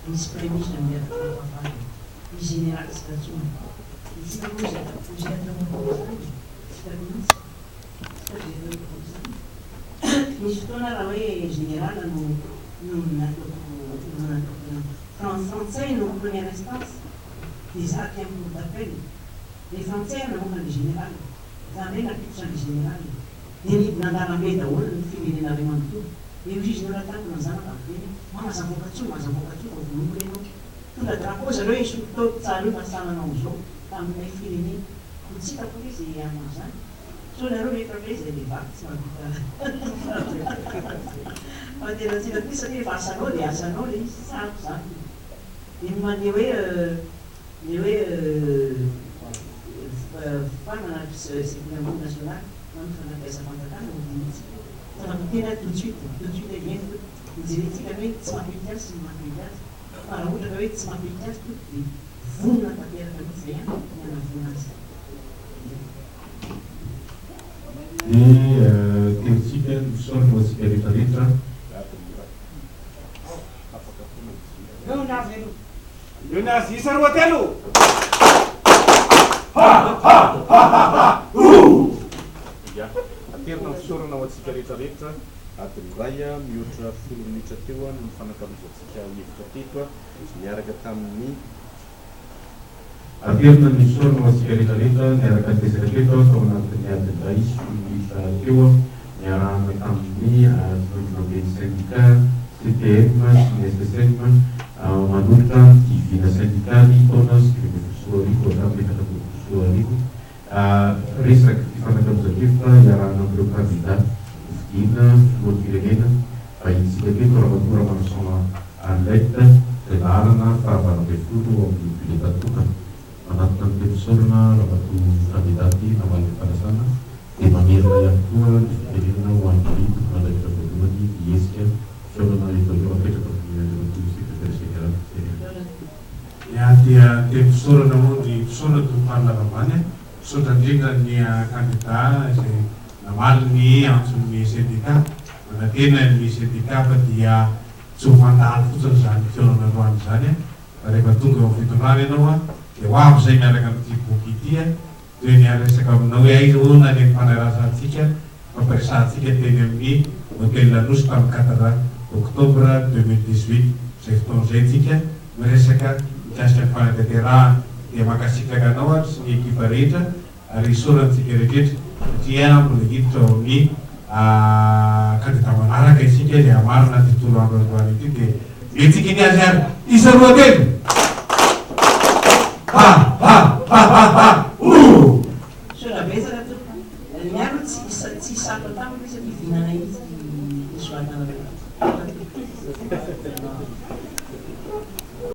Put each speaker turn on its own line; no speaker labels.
Misy Praiminisitra miaraka amin'ny fahavalo. Ny Général tsy tantsoina. Isika moa izay izay atao amin'izany e? Tsy hitako mihitsy. Tsy hitako izay atao amin'izany. Misy fotoana raha hoe Général no no nataoko no nataoko Frantsay no première instance dia za aty amin'ny cour d'appel. Dia Frantsay ary namoaka an'ilay Général. Za indray nampiditra an'ilay Général. Dia nidina an-dalambe daholo ny firenena iray manontolo. Dia hoy izy nora tamiko na zanaka miteny hoe, mama aza mivoaka intsony, aza mivoaka intsony fa vonoiko re ianao. Tonga drapeau zareo esory tao tsara io fa tsy tananao amizao tamin'ilay firenena. Koa tsy hitako hoe ze hanao an'izany. Sao nareo rehetra hoe zay vehivavy tsy mahavita fa tena tsy hitako mihitsy satria rehefa asanao dia asanao ilay izy, sarotra izany. Dia ny mandeha hoe ny hoe fanana sekoly ambony nasionaly ho an'ny fanabeazam-panjakana no dinihintsika. Fa raha miteny aho tout de suite, tout de suite eny tompoko, hojerentsika ny hoe tsy mampety azy sy ny mampety azy. Fa raha ohatra ka hoe tsy mampety azy tompoko dia vonona tanteraka mihitsy izay an ny hanavoana azy.
Dia tenintsika ny fisaorana ho antsika rehetra rehetra.
Ia. Aterina ny fisaorana ho antsika rehetra rehetra. Adiny iray mihoatra folo minitra teo no nifanakalozantsika hevitra teto niaraka tamin'ny.
Aterina ny fisaorana ho antsika rehetra rehetra niaraka niresaka teto tao anatin'ny adiny iray sy folo minitra teo niarahana tamin'ny Vondronamben'ny Sendika CTM sy ny SSM manolotra ity vina sendikaly taona 2019 hatramin'ny 2024. Resaka fifanakalozan-kevitra iarahana amin'ireo kandida hofidiana filoham-pirenena vahinintsika teto Ramatoa Ramanoson Arlette izay laharana faha-18 ao amin'ny bileta tokana. Manatona ny teny fisaorana Ramatoa kandidaty namaly ny fanasana dia mamerina ihany koa ny fitenenana ho an'ny tompon'andraikitra voalohany ny hetsika fihaonana eto aloha apetraka amin'ny Andriamatoa Secrétaire Général Fiteny.
Ny ahy dia teny fisaorana moa ny fisaorana Tompo Anna Ravany a! Misaotra indrindra ny kandida izay namaly ny antson'ny sendika. Manantena ny sendika fa dia tsy ho mandalo fotsiny izany fihaonana androany izany fa rehefa tonga eo amin'ny fitondrana ianao dia ho avy izay miaraka amin'ity boky ity Toy ny niresaka aminao hoe aiza hono any amin'ny fanarasantsika fampiresahantsika teny amin'ny Hotel Anosy tamin'ny quatre octobre 2018 izay fotoana izay tsika miresaka mikasika ny fanatanterahana dia mankasitraka anao ary sy ny ekipa rehetra ary isaorantsika rehetrretra satria mbola hiditra ao amin'ny kandida manaraka isika izay hamarana ity tolo andro androany ity dia mihetsika iny azy ary isa roa telo Ha ha ha ha ha oh!
Misaotra betsaka tompoko. Ny ahy aloha tsy tsy sarotra tamiko satria vinanay mihitsy ity soatanareo ity. Misaotra tompoko.